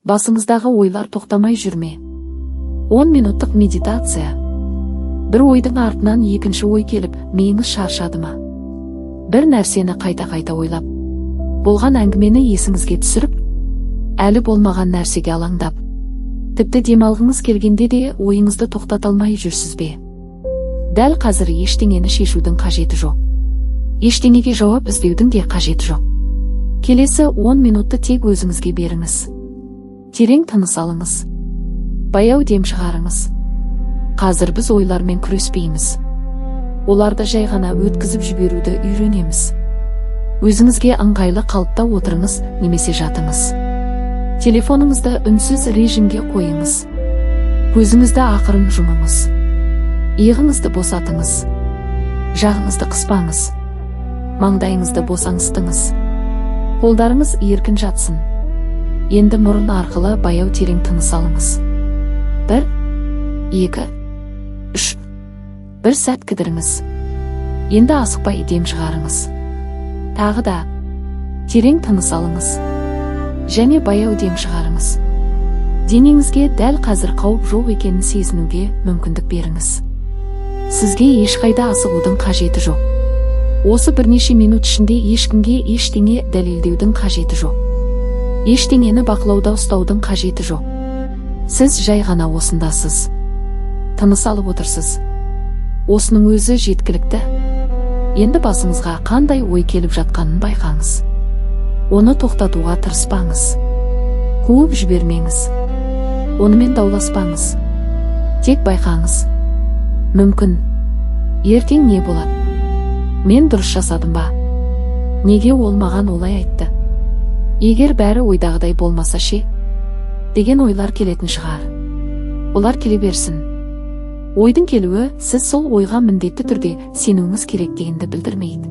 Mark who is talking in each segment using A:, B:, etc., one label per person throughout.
A: Басыңыздағы ойлар тоқтамай жүр ме? 10 минуттық медитация. Бір ойдың артынан екінші ой келіп, миыңыз шаршады ма? Бір нәрсені қайта-қайта ойлап, болған әңгімені есіңізге түсіріп, әлі болмаған нәрсеге алаңдап, тіпті демалғыңыз келгенде де ойыңызды тоқтата алмай жүрсіз бе? Дәл қазір ештеңені шешудің қажеті жоқ. Ештеңеге жауап іздеудің де қажеті жоқ. Келесі 10 минутты тек өзіңізге беріңіз. Терең тыныс алыңыз. Баяу дем шығарыңыз. Қазір біз ойлармен күреспейміз. Оларды жай ғана өткізіп жіберуді үйренеміз. Өзіңізге ыңғайлы қалыпта отырыңыз немесе жатыңыз. Телефоныңызды үнсіз режимге қойыңыз. Көзіңізді ақырын жұмыңыз. Иығыңызды босатыңыз. Жағыңызды қыспаңыз. Маңдайыңызды босаңсытыңыз. Қолдарыңыз еркін жатсын. Енді мұрын арқылы баяу терең тыныс алыңыз. 1, 2, 3. Бір сәт кідіріңіз. Енді асықпай дем шығарыңыз. Тағы да терең тыныс алыңыз. Және баяу дем шығарыңыз. Денеңізге дәл қазір қауіп жоқ екенін сезінуге мүмкіндік беріңіз. Сізге ешқайда асығудың қажеті жоқ. Осы бірнеше минут ішінде ешкімге ештеңе дәлелдеудің қажеті жоқ. Ештеңені бақылауда ұстаудың қажеті жоқ. Сіз жай ғана осындасыз. Тыныс алып отырсыз. Осының өзі жеткілікті. Енді басыңызға қандай ой келіп жатқанын байқаңыз. Оны тоқтатуға тырыспаңыз. Қуып жібермеңіз. Онымен дауласпаңыз. Тек байқаңыз. Мүмкін, ертең не болады? Мен дұрыс жасадым ба? Неге ол маған олай айтты? Егер бәрі ойдағыдай болмаса ше? Деген ойлар келетін шығар. Олар келе берсін. Ойдың келуі сіз сол ойға міндетті түрде сенуіңіз керек дегенді білдірмейді.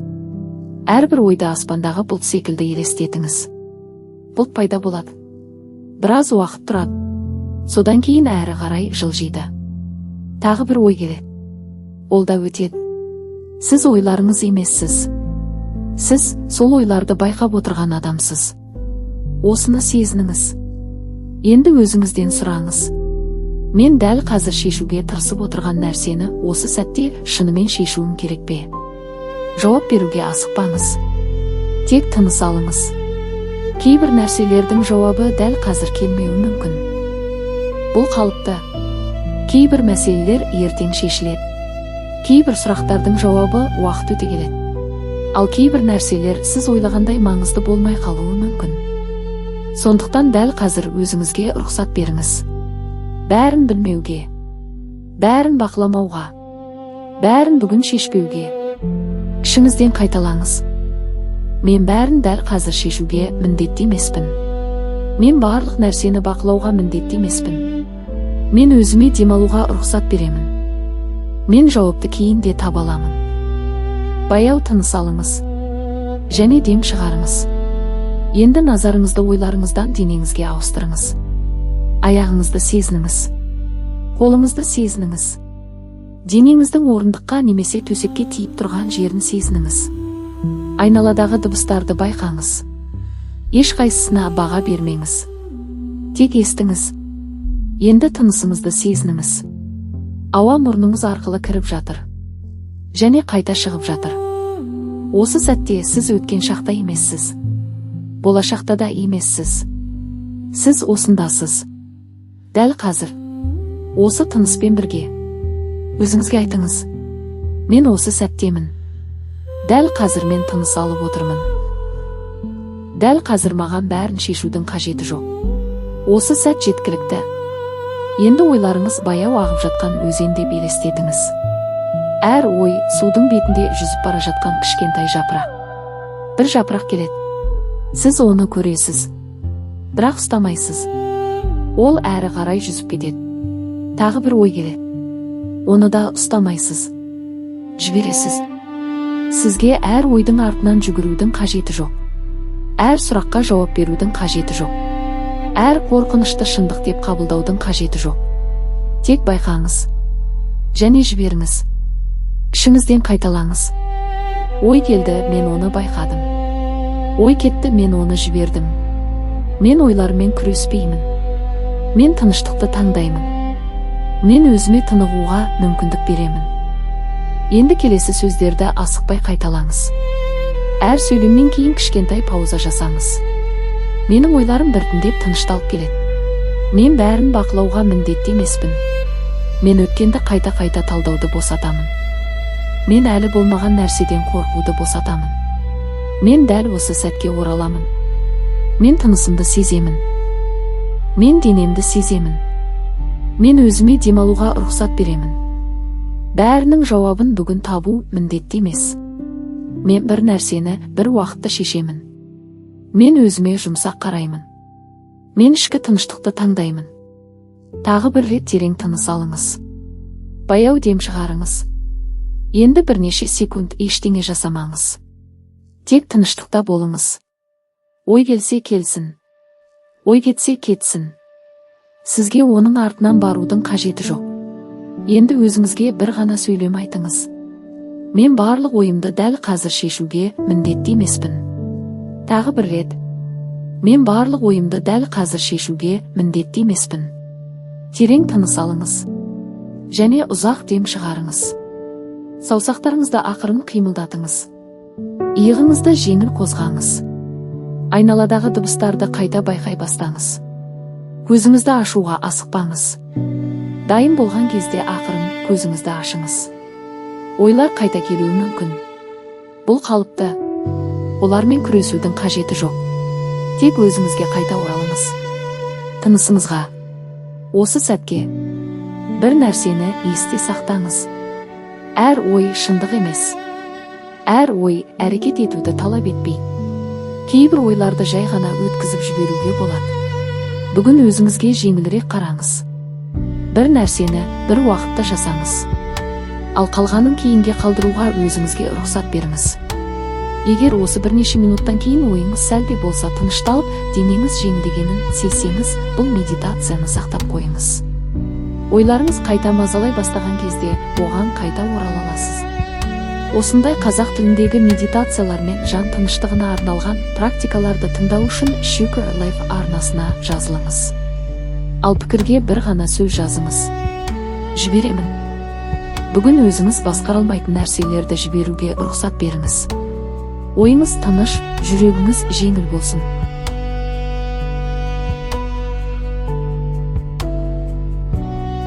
A: Әрбір ойды аспандағы бұлт секілді елестетіңіз. Бұлт пайда болады. Біраз уақыт тұрады. Содан кейін әрі қарай жылжиды. Тағы бір ой келеді. Ол да өтеді. Сіз ойларыңыз емессіз. Сіз сол ойларды байқап отырған адамсыз. Осыны сезініңіз. Енді өзіңізден сұраңыз. Мен дәл қазір шешуге тырысып отырған нәрсені осы сәтте шынымен шешуім керек пе? Жауап беруге асықпаңыз. Тек тыныс алыңыз. Кейбір нәрселердің жауабы дәл қазір келмеуі мүмкін. Бұл қалыпты. Кейбір мәселелер ертең шешіледі. Кейбір сұрақтардың жауабы уақыт өте келеді. Ал кейбір нәрселер сіз ойлағандай маңызды болмай қалуы мүмкін. Сондықтан дәл қазір өзіңізге рұқсат беріңіз. Бәрін білмеуге, бәрін бақыламауға, бәрін бүгін шешпеуге. Ішіңізден қайталаңыз. Мен бәрін дәл қазір шешуге міндетті емеспін. Мен барлық нәрсені бақылауға міндетті емеспін. Мен өзіме демалуға рұқсат беремін. Мен жауапты кейін де таба аламын. Баяу тыныс алыңыз. Және дем шығарыңыз. Енді назарыңызды ойларыңыздан денеңізге ауыстырыңыз. Аяғыңызды сезініңіз. Қолыңызды сезініңіз. Денеңіздің орындыққа немесе төсекке тиіп тұрған жерін сезініңіз. Айналадағы дыбыстарды байқаңыз. Ешқайсысына баға бермеңіз. Тек естіңіз. Енді тынысыңызды сезініңіз. Ауа мұрныңыз арқылы кіріп жатыр. Және қайта шығып жатыр. Осы сәтте сіз өткен шақта емессіз. Болашақта да емессіз. Сіз осындасыз. Дәл қазір. Осы тыныспен бірге. Өзіңізге айтыңыз. Мен осы сәттемін. Дәл қазір мен тыныс алып отырмын. Дәл қазір маған бәрін шешудің қажеті жоқ. Осы сәт жеткілікті. Енді ойларыңыз баяу ағып жатқан өзен деп елестетіңіз. Әр ой судың бетінде жүзіп бара жатқан кішкентай жапырақ. Бір жапырақ келеді. Сіз оны көресіз. Бірақ ұстамайсыз. Ол әрі қарай жүзіп кетеді. Тағы бір ой келеді. Оны да ұстамайсыз. Жібересіз. Сізге әр ойдың артынан жүгірудің қажеті жоқ. Әр сұраққа жауап берудің қажеті жоқ. Әр қорқынышты шындық деп қабылдаудың қажеті жоқ. Тек байқаңыз. Және жіберіңіз. Ішіңізден қайталаңыз. Ой келді, мен оны байқадым. Ой кетті, мен оны жібердім. Мен ойлармен күреспеймін. Мен тыныштықты таңдаймын. Мен өзіме тынығуға мүмкіндік беремін. Енді келесі сөздерді асықпай қайталаңыз. Әр сөйлемнен кейін кішкентай пауза жасаңыз. Менің ойларым біртіндеп тынышталып келеді. Мен бәрін бақылауға міндетті емеспін. Мен өткенді қайта-қайта талдауды босатамын. Мен әлі болмаған нәрседен қорқуды босатамын. Мен дәл осы сәтке ораламын. Мен тынысымды сеземін. Мен денемді сеземін. Мен өзіме демалуға рұқсат беремін. Бәрінің жауабын бүгін табу міндетті емес. Мен бір нәрсені бір уақытта шешемін. Мен өзіме жұмсақ қараймын. Мен ішкі тыныштықты таңдаймын. Тағы бір рет терең тыныс алыңыз. Баяу дем шығарыңыз. Енді бірнеше секунд ештеңе жасамаңыз. Тек тыныштықта болыңыз. Ой келсе келсін. Ой кетсе кетсін. Сізге оның артынан барудың қажеті жоқ. Енді өзіңізге бір ғана сөйлем айтыңыз. Мен барлық ойымды дәл қазір шешуге міндетті емеспін. Тағы бір рет. Мен барлық ойымды дәл қазір шешуге міндетті емеспін. Терең тыныс алыңыз. Және ұзақ дем шығарыңыз. Саусақтарыңызды ақырын қимылдатыңыз. Иығыңызды жеңіл қозғаңыз. Айналадағы дыбыстарды қайта байқай бастаңыз. Көзіңізді ашуға асықпаңыз. Дайын болған кезде ақырын көзіңізді ашыңыз. Ойлар қайта келуі мүмкін. Бұл қалыпты. Олармен күресудің қажеті жоқ. Тек өзіңізге қайта оралыңыз. Тынысыңызға. Осы сәтке. Бір нәрсені есте сақтаңыз. Әр ой шындық емес. Әр ой әрекет етуді талап етпейді. Кейбір ойларды жай ғана өткізіп жіберуге болады. Бүгін өзіңізге жеңілірек қараңыз. Бір нәрсені бір уақытта жасаңыз. Ал қалғанын кейінге қалдыруға өзіңізге рұқсат беріңіз. Егер осы бірнеше минуттан кейін ойыңыз сәл де болса тынышталып, денеңіз жеңілдегенін сезсеңіз, бұл медитацияны сақтап қойыңыз. Ойларыңыз қайта мазалай бастаған кезде оған қайта орала аласыз. Осындай қазақ тіліндегі медитациялар мен жан тыныштығына арналған практикаларды тыңдау үшін Шүкір Лайф арнасына жазылыңыз. Ал пікірге бір ғана сөз жазыңыз. Жіберемін. Бүгін өзіңіз басқара алмайтын нәрселерді жіберуге рұқсат беріңіз. Ойыңыз тыныш, жүрегіңіз жеңіл болсын.